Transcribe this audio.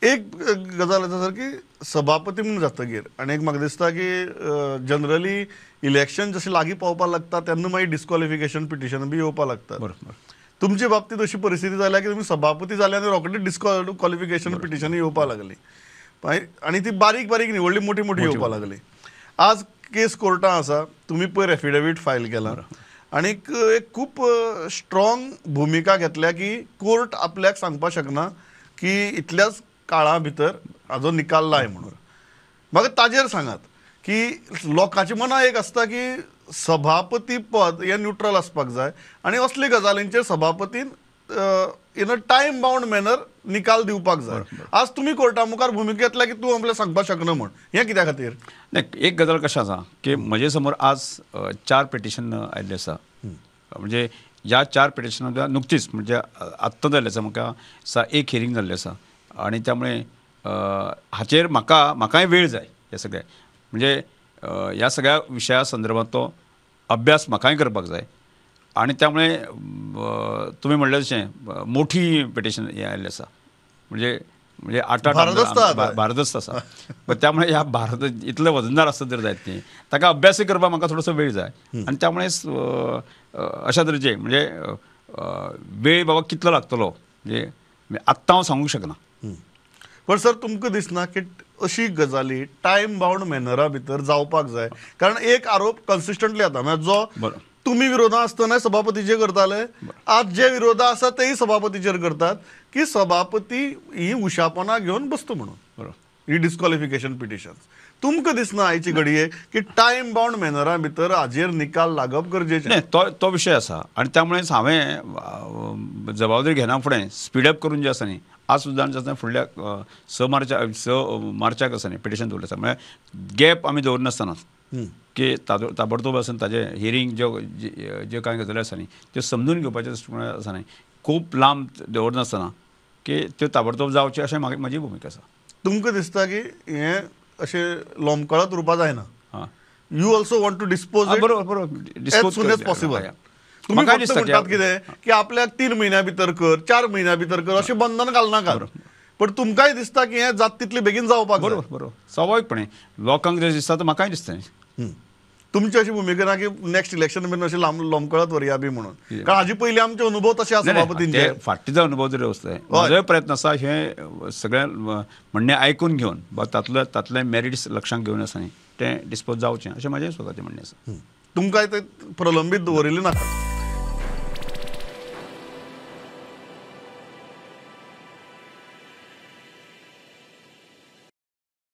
एक गजाल आसा सर की सभापती म्हूण जातगीर आनी एक म्हाका दिसता की जनरली इलेक्शन जशें लागीं पावपाक लागता तेन्ना मागीर डिस्क्वॉलिफिकेशन पिटिशन बी येवपाक लागता. बरोबर. तुमचे बाबतींत अशी परिस्थिती जाल्या की तुमी सभापती जाले आनी रोखडीच डिस्क्वॉलिफिकेशन पिटिशन येवपाक लागली आनी ती बारीक बारीक न्ही, व्हडली मोठी मोठी येवपाक लागली. आज केस कोर्टान आसा, तुमी पयर एफिडेवीट फायल केला आनी एक खूब स्ट्रॉंग भुमिका घेतल्या की कोर्ट आपल्याक सांगपाक शकना की इतल्याच काळा भितर हाजो निकाल लाय म्हणून. म्हाका ताजेर सांगात की लोकांची मनां एक आसता की सभापती पद हें न्युट्रल आसपाक जाय आनी असले गजालींचेर सभापतीन in a time bound manner निकाल दिवपाक जाय. आज तुमी कोर्टा मुखार भुमिका घेतल्या की तूं आपल्याक सांगपाक शकना म्हूण, हें कित्या खातीर? नाही, एक गजाल कशें आसा की म्हजे समोर आज 4 पिटिशन आयिल्लें आसा. म्हणजे ह्या 4 पिटिशनां नुकतीच म्हणजे आत्तां जाल्लें आसा, म्हाका एक हियरींग जाल्लें आसा आनी त्यामुळे हाचेर म्हाकाय वेळ जाय. ह्या सगळ्या म्हणजे ह्या सगळ्या विशया संदर्भात तो अभ्यास म्हाकाय करपाक जाय आनी त्यामुळे तुमी म्हणलें तशें मोठी पिटिशन हें आयिल्लें आसा, म्हणजे म्हणजे 8 8 भारदस्त आसा. त्यामुळे ह्या भारत इतलें वजनदार आसत जर जायत न्ही, ताका अभ्यासय करपाक म्हाका थोडोसो वेळ जाय आनी त्यामुळे अशा तरेचे म्हणजे वेळ बाबा कितलो लागतलो म्हणजे आत्तां हांव सांगूंक शकना. पण सर तुमकां दिसना की अशी गजाली टायम बाउंड मॅनरा भितर जावपाक जाय? कारण एक आरोप कन्सिस्टंटली जाता, म्हळ्यार जो तुमी विरोधा आसतना सभापतीचेर करताले, आज जे विरोधा आसा तेय सभापतीचेर करतात की सभापती ही उशापणां घेवन बसता म्हणून. बरोबर. ही डिस्क्वॉलिफिकेशन पिटिशन तुमकां दिसना आयचे घडये की टायम बाउंड मॅनरा भितर हाजेर निकाल लागप गरजेचें? नाही, तो विशय आसा आनी त्यामुळेच हांवें जबाबदारी घेना फुडें स्पीडअप करून जें आसा न्ही, आज सुद्दां आसतना फुडल्या 6 मार्चाक आसा न्ही पिटिशन दवरलें आसा. म्हळ्यार गॅप आमी दवरनासतना की ताबडतोब आसून ताजें हियरींग ज्यो ज्यो कांय गजाली आसा न्ही त्यो समजून घेवपाचें दृश्टिकोण आसा न्ही, खूब लांब दवरनासतना की त्यो ताबडतोब जावच्यो अशें म्हाका म्हजी भुमिका आसा. तुमकां दिसता की हें अशें लोंबकळत उरपा जायना? You also want to dispose. बरोबर बरोबर, एज सून एज पॉसिबल. तुमी फक्त म्हणटात कितें की आपल्याक 3 म्हयन्या भितर कर, 4 म्हयन्या भितर कर अशें बंधन घालनाकात, पण तुमकांय दिसता की हें जाता तितले बेगीन जावपाक जाय. बरोबर बरोबर, स्वाभाविकपणे लोकांक जें दिसता तें म्हाकाय दिसता. तुमची अशी भुमिका ना की नेक्स्ट इलेक्शन मेरेन अशें लोंबकळत व्हरया बी म्हणून? कारण हाजे पयलीं आमचे अनुभव तशे आसा सभापतींचे. फाटीचो अनुभव जरी आसता, म्हजोय प्रयत्न आसा हें सगळें म्हणणें आयकून घेवन तातले तातले मेरिट्स लक्षांत घेवन आसा न्ही तें डिस्पोज जावचें अशें म्हाजें स्वताचें म्हणणें आसा. तुमकांय तें प्रलंबीत दवरिल्लें नाका?